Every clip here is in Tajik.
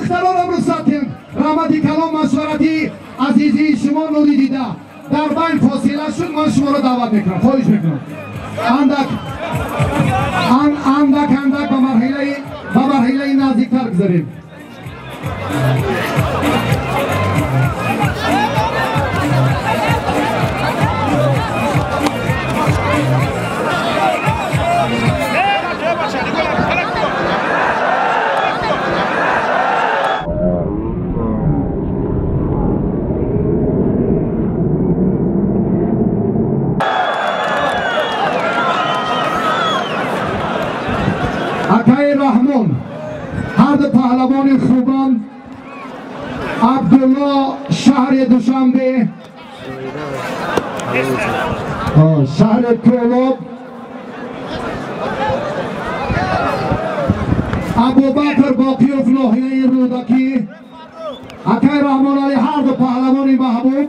Духтаронам рухсат кунед. Раҳмати калом, машварати азизии шумо нури дида. Дар байн фосила шуд, ман шуморо даъват мекунам, хоҳиш мекунам. Андак андак андак ба марҳилаи наздиктар гузарем. Акаи Раҳмон, ҳарду паҳлавони хубон, Абдулло, шаҳри Душанбе, шаҳри Кӯлоб, Абубакр Боқиёв, ноҳияи Рӯдакӣ. Акаи Раҳмонали, ҳарду паҳлавони маҳбуб,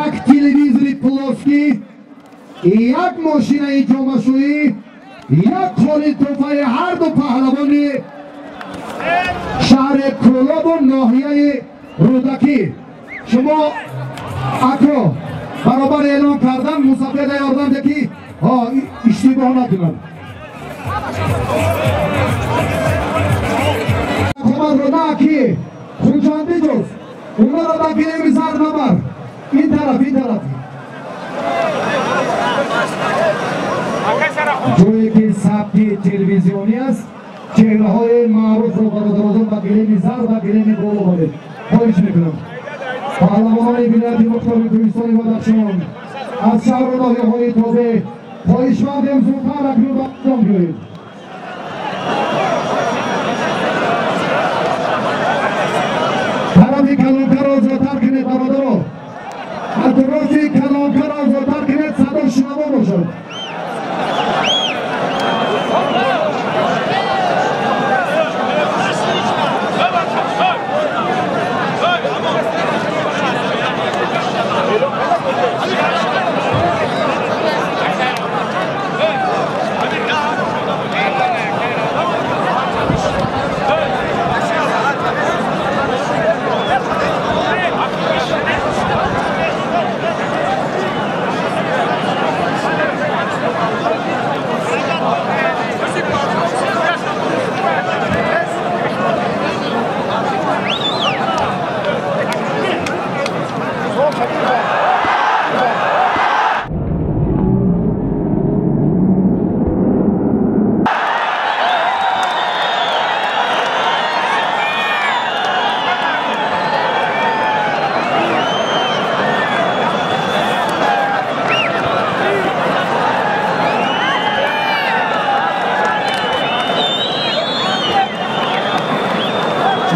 як телевизори плоский, як мошинаи ҷомашӯӣ, як холи тӯҳфаи ҳарду паҳлавони шаҳри Кӯлобу ноҳияи Рӯдакӣ. Шумо ако баробар эълон кардан, мусафеда ёрдам де, ки иштибоҳ накунад. На ки Хуҷандӣ ҷуз унаро ба гилеми зар набар. Ин тараф, ин тараф, ҷое ки сабти телевизионӣ аст, чеҳраҳои маъруфро, бародарозон, ба гилеми зар ва гилеми боло баред, хоҳиш мекунам. Паҳлавонони вилояти мухтори кӯҳистони Бадахшон аз шаҳру ноҳияҳои тобеъ, хоҳишмандем, зудтар акнун ба анҷом биёед. Тарафи калонкаро зудтар кунед, бародаро, атрофи калонкаро зудтар кунед, садо шунаво бошад.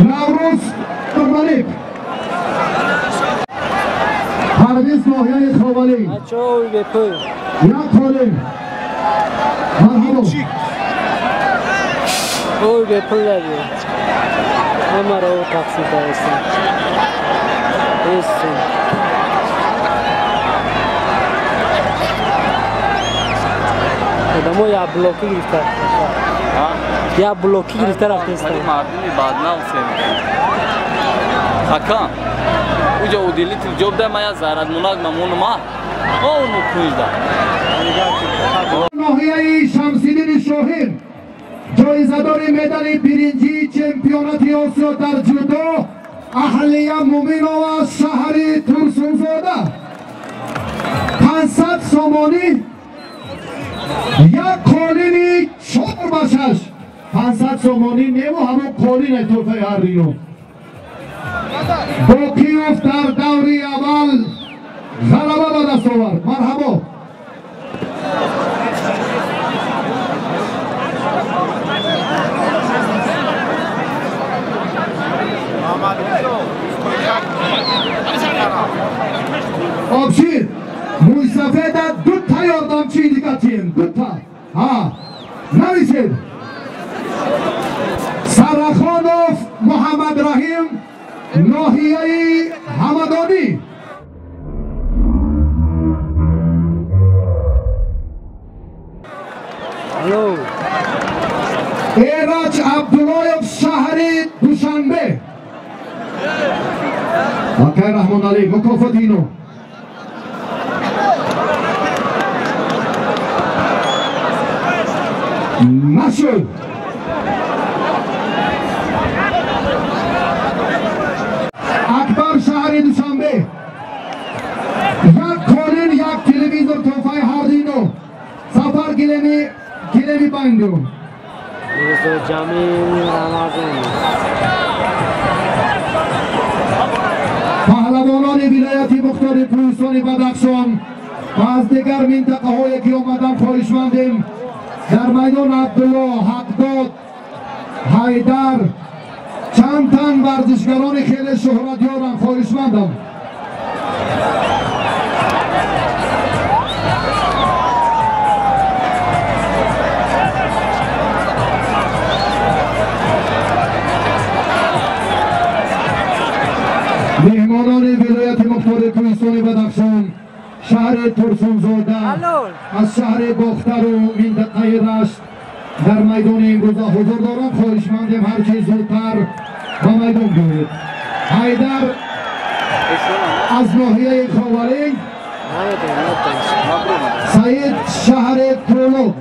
Наврӯз Нурмалик, Парвиз, ноҳияи Ховалӣ, як қолин, марҳабо. Ой, бепул дади. Ҳамаро ӯ тақсим кардастам. Бестум. Одамо як блоки гирифта. Як блоки гирифта рафтестам. Мардуми баднав сем. Ака, уҷа уделитель ҷоб да, мая зарадмонак мамонума. Ону кунҷда. Ноҳияи Шамсиддини Шоҳин, ҷоизадори медали биринҷии чемпионати Осиё дар ҷудо, Аҳлия Муминова, шаҳри Турсунзода, 500 сомонӣ, як қолини 4 ба 6. 500 сомонӣ неву ҳамон қолине тӯҳфаи ҳардино. Боқиёв дар даври аввал ғалаба ба даст овард. Марҳабо. Обшир, мӯйсафеда дута ёрдамчии дига тием, дута ҳа нависед. Сарахонов Муҳаммадраҳим, ноҳияи Ҳамадонӣ. Алло. Эраҷ Абдуллоев, шаҳри Душанбе. Замоналӣ мукофоти ино. Нашуд. Акбар шаҳри Душанбе. Як қолин, як телевизор тӯҳфаи ҳарду ино. Сафар гилеми гилеми банду. Мирзо Ҷамил Рамазон. Паҳлавонони вилояти мухтори кӯҳистони Бадахшон ва аз дигар минтақаҳое ки омадан хоҳишмандем дар майдон Абдулло, Ҳақдод, Ҳайдар чанд тан варзишгарони хеле шӯҳратёранд, хоҳишмандам. Меҳмонони вилояти мухтори кӯҳистони Бадахшон, шаҳри Турсунзода, аз шаҳри Бохтару минтақаи Рашт дар майдони имрӯза ҳузур доранд. Хоҳишмандем ҳарчи зудтар ба майдон биёед. Ҳайдар аз ноҳияи Ховалинг, Саид шаҳри Кӯлоб.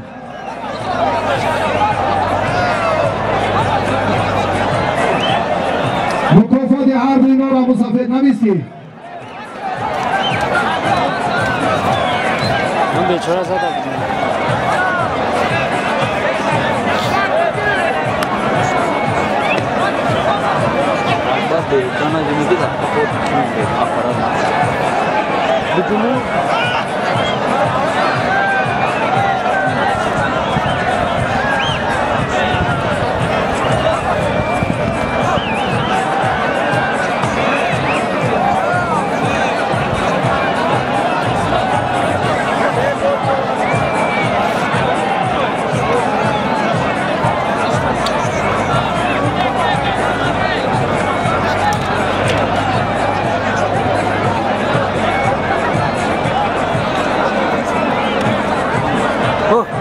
Мукофоти ҳарду инора мусафед нависӣ. Ман бечора зада будам. Бидуну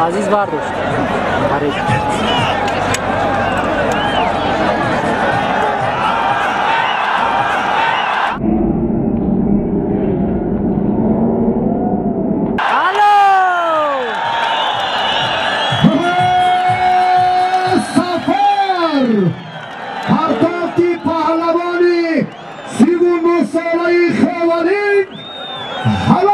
Азиз бардошт. Парид. Алло! Сафар! Партофти паҳлавони 39 солаи Ховалинг ҳалол!